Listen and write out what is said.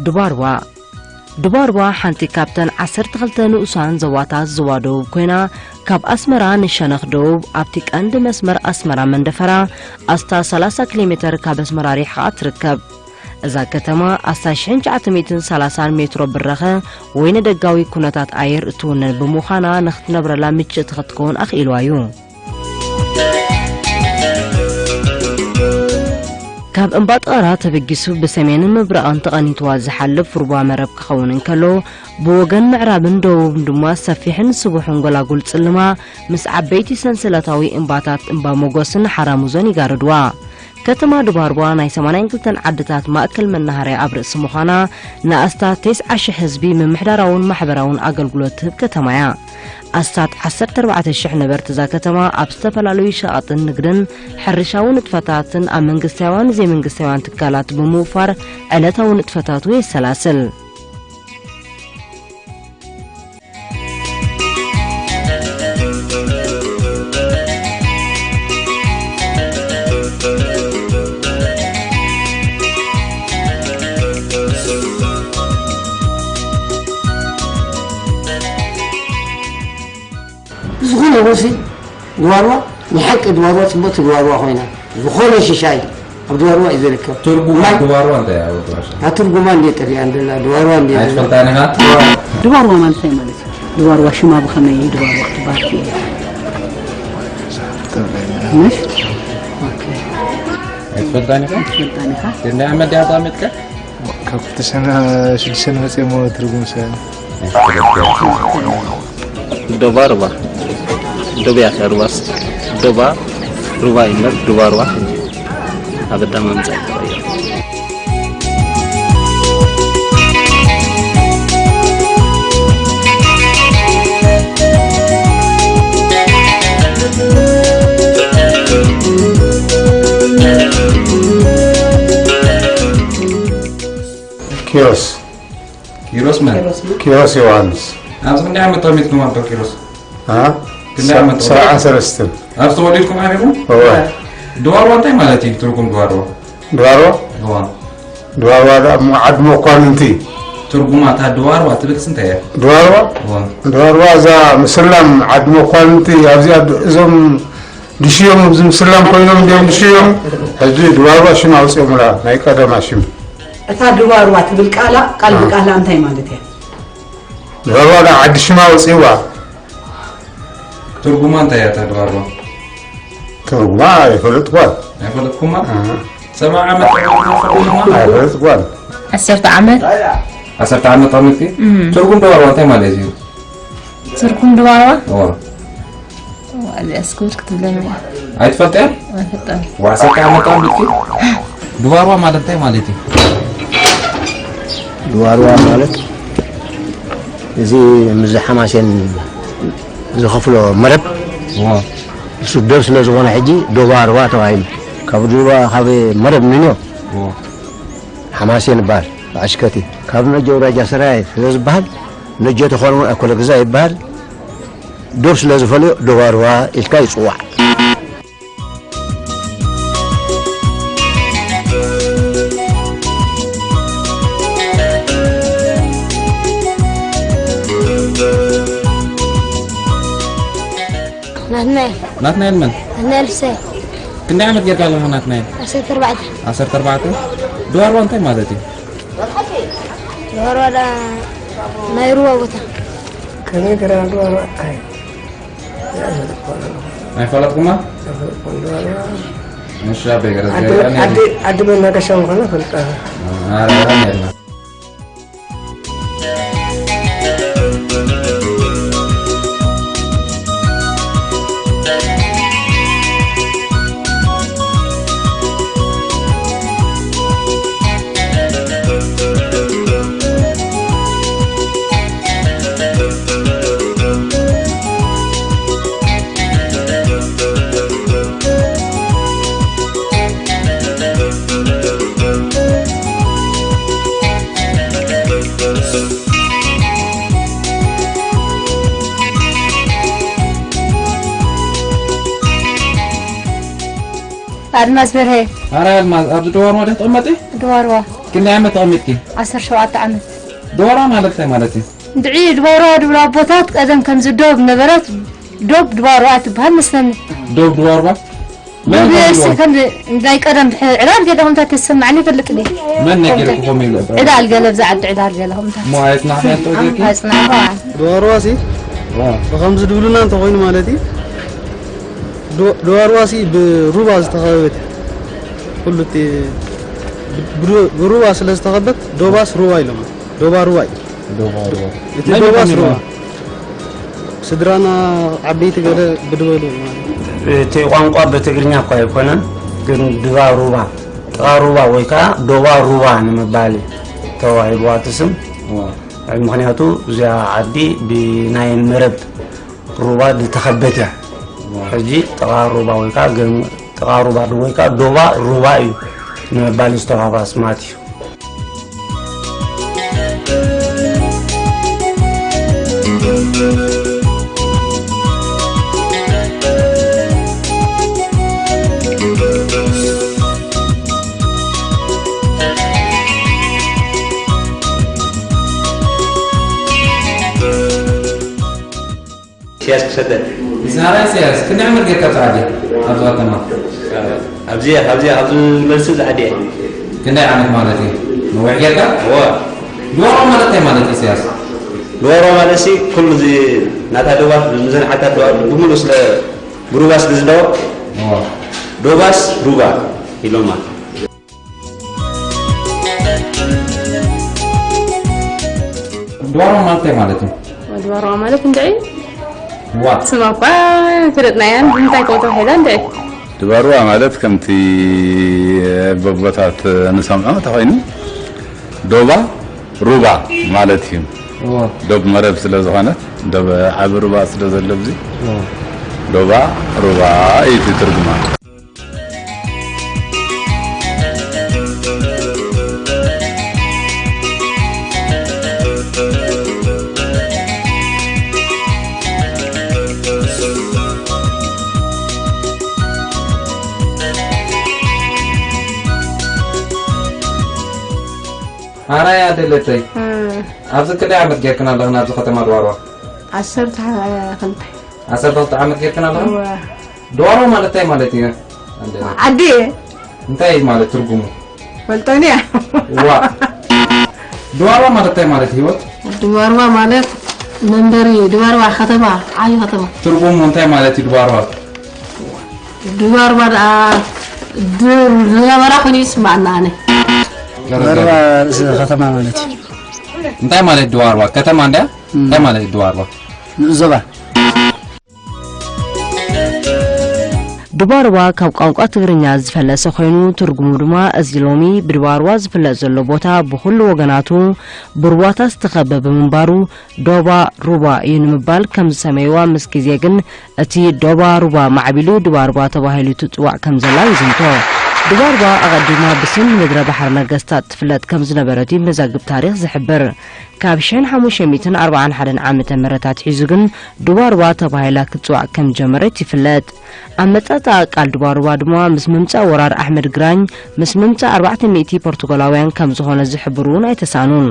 ድባርዋ። ድባርዋ ሓንቲ ካብተን ዓሰርተ ክልተ ንኡሳን ዞባታት ዞባ ደቡብ ኮይና፣ ካብ ኣስመራ ንሸነኽ ደቡብ ኣብቲ ቀንዲ መስመር ኣስመራ መንደፈራ ኣስታት ሰላሳ ኪሎ ሜተር ካብ ኣስመራ ሪሕቓ ትርከብ። እዛ ከተማ ኣስታት ሽሕን ትሽዓተ ሚእትን ሰላሳን ሜትሮ ብረኸ ወይነ ደጋዊ ኩነታት ኣየር እትውንን ብምዃና ንኽትነብረላ ምችእቲ ክትከውን ኣኽኢልዋ እዩ። ካብ እምባጥቐራ ተበጊሱ ብሰሜንን ምብራቕን ተቐኒትዋ ዝሓልፍ ሩባ መረብ ክኸውን እንከሎ፣ ብወገን ምዕራብን ደቡብን ድማ ሰፊሕን ስቡሕን ጎላጉል ጽልማ ምስ ዓበይቲ ሰንሰለታዊ እምባታት እምባ ሞጎስን ሓራሙዞን ይጋርድዋ። ከተማ ድባርዋ ናይ ሰማንያን ክልተን ዓድታት ማእከል መናሃርያ ኣብ ርእሲ ምዃና፣ ንኣስታት ተስዓ ሽሕ ህዝቢ ምምሕዳራውን ማሕበራውን ኣገልግሎት ትህብ ከተማ እያ። ኣስታት ዓሰርተ ኣርባዕተ ሽሕ ነበርቲ እዛ ከተማ ኣብ ዝተፈላለዩ ሸቐጥን ንግድን ሕርሻዊ ንጥፈታትን ኣብ መንግስታውያን ዘይመንግስታውያን ትካላት ብምውፋር ዕለታዊ ንጥፈታቱ የሰላስል። ዝኾነ ወሲ ድዋርዋ፣ ናይ ሓቂ ድዋርዋ ጽብቕቲ ድዋርዋ ኮይና፣ ዝኾነ ሽሻይ ኣብ ድዋርዋ እዩ ዝርከብ። ትርጉም ማይ ድዋርዋ እንታይ እዩ? ኣብ ድዋርዋ? ኣብ ትርጉማ እንዴ ጥሪያ እንደላ፣ ድዋርዋ እንዴ እንደላ። ኣይትፈልጣን ኢኻ? ድዋርዋ ማለት እንታይ ማለት እዩ? ድዋርዋ ሽማ ብኸመይ እዩ ድዋርዋ ክትበሃል ክኢላ? ምሽ? ኦኬ። ኣይትፈልጣን ኢኻ? ኣይትፈልጣን ኢኻ? ክንደይ ዓመት ድያ ተቐሚጥካ? ካብ ክልተ ሽሕን ሽዱሽተን መፅየ እሞ ትርጉም ሰብ። ዶባ ሩባ። ዶብ እያ ሩባስ። ዶባ ሩባ እዩ እምበር ዱባ ሩባ ኣብ ኣዳማ ምምጻእ ይትኽእል እዩ። ኪሮስ። ኪሮስ መን? ኪሮስ ዮሃንስ። ኣብዚ ክንደይ ዓመት ተቐሚጥኩም ኣባ ኪሮስ? አ? ክንደይ ዓመት ተቐሚጥኩም? ሰብዓን ሰለስተን። ኣብዚ ተወሊድኩም ዓቢኹም? እወ። ድዋርዋ እንታይ ማለት እዩ? ትርጉም ድዋርዋ? ድዋርዋ? እወ። ድዋርዋ ደኣ እሞ ዓዲ መኳንንቲ። ትርጉማ እታ ድዋርዋ ትብልስ እንታይ እያ? ድዋርዋ? እወ። ድዋርዋ እዛ ምስላም ዓዲ መኳንንቲ ኣብዚኣ ድ-፣ እዞም ድሽዮም ኣብዚ ምስላም ኮይኖም እንዲዮም ድሽዮም። ሕጂ ድዋርዋ ሽም ኣውፂኦምላ፣ ናይ ቀደማ ሽም። እታ ድባርዋ ትብል ቃላ፣ ቃል አ። ብቃላ እንታይ ማለት እያ? ድባርዋ ደኣ ዓዲ ሽማ ኣውፂእዋ። ትርጉማ እንታይ እያ እታ ድባርዋ? ትርጉማ ኣይፈለጥኳን። ኣይፈለጥኩማ? አ። ሰብዓ ዓመት ትርጉማ? ኣይፈለጥኳን። ዓሰርተ ዓመት። ዓሰርተ ዓመት ተቐሚጥኪ? እም። ትርጉም ድባርዋ እንታይ ማለት እዩ? ትርጉም ድባርዋ? እዋ። እዋ፣ እዚኣ እስኪ ብርክ ትብለኒ እያ። ኣይትፈልጥያን? ኣይፈልጥን። ወዓሰርተ ዓመት ኣቢልኪ? ድባርዋ ማለት እንታይ ማለት እዩ? ድባርዋ ማለት እዚ ምስዚ ሓማሴን ዝኸፍሎ መረብ እዋ። እሱ ደብ ስለ ዝኾነ ሕጂ ዶባርዋ ተባሂሉ። ካብ ዶባ፣ ካብ መረብ ንንዮ እዋ። ሓማሴን ይበሃል። ኣሽከቲ ካብ ነጆ ኣውራጃ ሰራየ ስለ ዝበሃል ነጆ ተኾነ እውን ኣኮለ ግዛ ይበሃል። ዶብ ስለ ዝፈልዮ ዶባርዋ ኢልካ ይጽዋዕ። ናትናኤል። ናትናኤል መን? ናትናኤል ፍስሃየ። ክንደይ ዓመት ጌርካ ኣለኻ ናትናኤል? ዓሰርተ ኣርባዕተ። ዓሰርተ ኣርባዕተ? ድባርዋ እንታይ ማለት እዩ? ድባርዋ ደኣ ናይ ሩባ ቦታ። ከመይ ገይራ ድባርዋ? ኣይ። ኣይፈለጥኩማ? ኣይፈለጥኩን ድባርዋ። እሺ፣ ኣበይ ገይራ ዓዲ፣ ዝገበያ ነይሩ? ዓዲ፣ ዓዲ መናገሻ ምዃና ፈልጣ። ኣረ፣ የላ። ኣድማስ በርሀ። ኣረ ኣድማስ፣ ኣብዚ ድባርዋ ዲኺ ትቕመጢ? ድባርዋ። ክንደይ ዓመት ተቐሚጥኪ? ዓሰርተ ሸውዓተ ዓመት። ድባርዋ ማለት እንታይ ማለት እዩ? እንድዒ ድባርዋ ድብሉ ኣቦታት ቀደም ከምዚ ዶብ ነበረት፣ ዶብ ድባርዋ ትበሃል መስለኒ። ዶብ ድባርዋ? መን ዶብ ከምዚ የሲ ይብልዋ? ከምዚ ናይ ቀደም ድሕ-፣ ዕላል ገለ ከምታት ተሰማዕኒ ይፈልጥ ድዩ? መን ነጊርኩ ከምታት ከምኡ ይብሉ? ዕላል ገለ፣ ብዛ ዓዲ ዕላል ገለ ከምታት። እሞ ኣይጽናሕክያን ትፈልጢ? ኣይጽናሕኳ። ድባርዋ ሲ ዋ። ብኸምዚ ድብሉና እንተኾይኑ ማለት እዩ። ዶ-፣ ድባርዋ ሲ ብሩባ ዝተኸበበት እያ። ኩሉ እቲ ብ-፣ ብሩ-፣ ብሩባ ስለ ዝተኸበት ዶባስ ሩባ ኢሎማ። ዶባ ሩባ እዩ። ዶባ ሩባ። እቲ መን ዶባስ ይኾን ሩባ። ሩባ? ስድራና ዓበይቲ ገለ ብድበሉ ማለት እዩ። እቲ ቋንቋ ብትግርኛ እኳ ኣይኮነን፣ ግን ድባ ሩባ፣ ጥቓ ሩባ ወይ ከዓ ዶባ ሩባ ንምባል እዩ ተዋሂብዋ እቲ ስም። ዋ። ምኽንያቱ እዚኣ ዓዲ ብናይ መረብ ሩባ ዝተኸበት እያ። ዋ። ሕጂ ጥቓ ሩባ ወይ ከዓ ገም-፣ ጥቓ ሩባ ወይ ከዓ ዶባ ሩባ እዩ ንምባል ዝተዋህባ ስማት እዩ። ኢሳያስ ክሰደድ። ኢሳያስ፣ ኢሳያስ፣ ክንደይ ዓመት ጌርካ ኣብዚ ዓዲ? ኣብዚ ከተማ? ኣብዚ፣ ኣብዚ፣ ኣብዚ መልሲ እዚ ዓዲ እየ። ክንደይ ዓመት ማለት እዩ? ነዊሕ ጌርካ? እወ። ድዋሮ ማለት እንታይ ማለት እዩ፣ ኢሳያስ? ድዋሮ ማለት ሲ፣ ኩሉ እዚ ናታ ዶባት፣ ምስዘን ዓድታት ዶባት፣ ብምሉእ ስለ ብሩባ ስለ ዝደወ፣ እወ። ዶባስ ሩባ ኢሎማ። ድዋሮ ማለት እንታይ ማለት እዩ? ድባርዋ ማለት እንድዒ ዋ። ስማ እኳ ፈለጥናያን ብምንታይ ከምኡ ተባሂላ እንድዒ። ድባርዋ ማለት ከምቲ በቦታት ንሰምዖ እንተኾይኑ ዶባ ሩባ ማለት እዩ። ዋ። ዶብ መረብ ስለ ዝኾነት፣ ዶብ ዓቢ ሩባ ስለ ዘሎ ኣብዚ፣ ዋ። ዶባ ሩባ እዩ እቲ ትርጉማ። ሓራይ ኣደለተይ፣ እም። ኣብዚ ክንደይ ዓመት ጌርክን ኣለኽን ኣብዚ ከተማ ድባርዋ? ዓሰርተ ክልተ። ዓሰርተ ክልተ ዓመት ጌርክን ኣለኽን? እወ። ድባርዋ ማለት እንታይ ማለት እዩ? ኣደ። ዓዲ እየ። እንታይ ማለት ትርጉሙ? ፈልጦን እያ። ዋ። ድባርዋ ማለት እንታይ ማለት ህይወት? ድባርዋ ማለት መንበሪ፣ ድባርዋ ከተማ፣ ዓቢ ከተማ። ትርጉሙ እንታይ ማለት እዩ ድባርዋ? ድባርዋ ደኣ ድ-፣ ዝነበራ ኮይኑ ይስማዕና ኣነ። ድባርዋ ርእሲ ከተማ ማለት እዩ። እንታይ ማለት ድባርዋ? ከተማ እንድያ? እም። እንታይ ማለት ድባርዋ? ንኡስ ዞባ። ድባርዋ ካብ ቋንቋ ትግርኛ ዝፈለሰ ኮይኑ፣ ትርጉሙ ድማ እዚ ሎሚ ብድባርዋ ዝፍለጥ ዘሎ ቦታ ብኹሉ ወገናቱ ብሩባታት ዝተኸበበ ምንባሩ፣ ዶባ ሩባ እዩ ንምባል ከም ዝሰመይዋ፣ ምስ ግዜ ግን እቲ ዶባ ሩባ ማዕቢሉ ድባርዋ ተባሂሉ ትጽዋዕ ከም ዘላ ይዝንቶ። ድባርዋ ኣቐዲማ ብስም ምድረ ባሕሪ ነገስታት ትፍለጥ ከም ዝነበረት እዩ መዛግብ ታሪኽ ዝሕብር። ካብ ሽሕን ሓሙሽተ ሚእትን ኣርባዓን ሓደን ዓመተ ምህረት ኣትሒዙ ግን ድባርዋ ተባሂላ ክትጽዋዕ ከም ዝጀመረት ይፍለጥ። ኣመጻጽኣ ቃል ድባርዋ ድማ ምስ ምምጻእ ወራር ኣሕመድ ግራኝ፣ ምስ ምምጻእ ኣርባዕተ ሚእቲ ፖርቱጋላውያን ከም ዝኾነ ዝሕብሩ እውን ኣይተሳእኑን።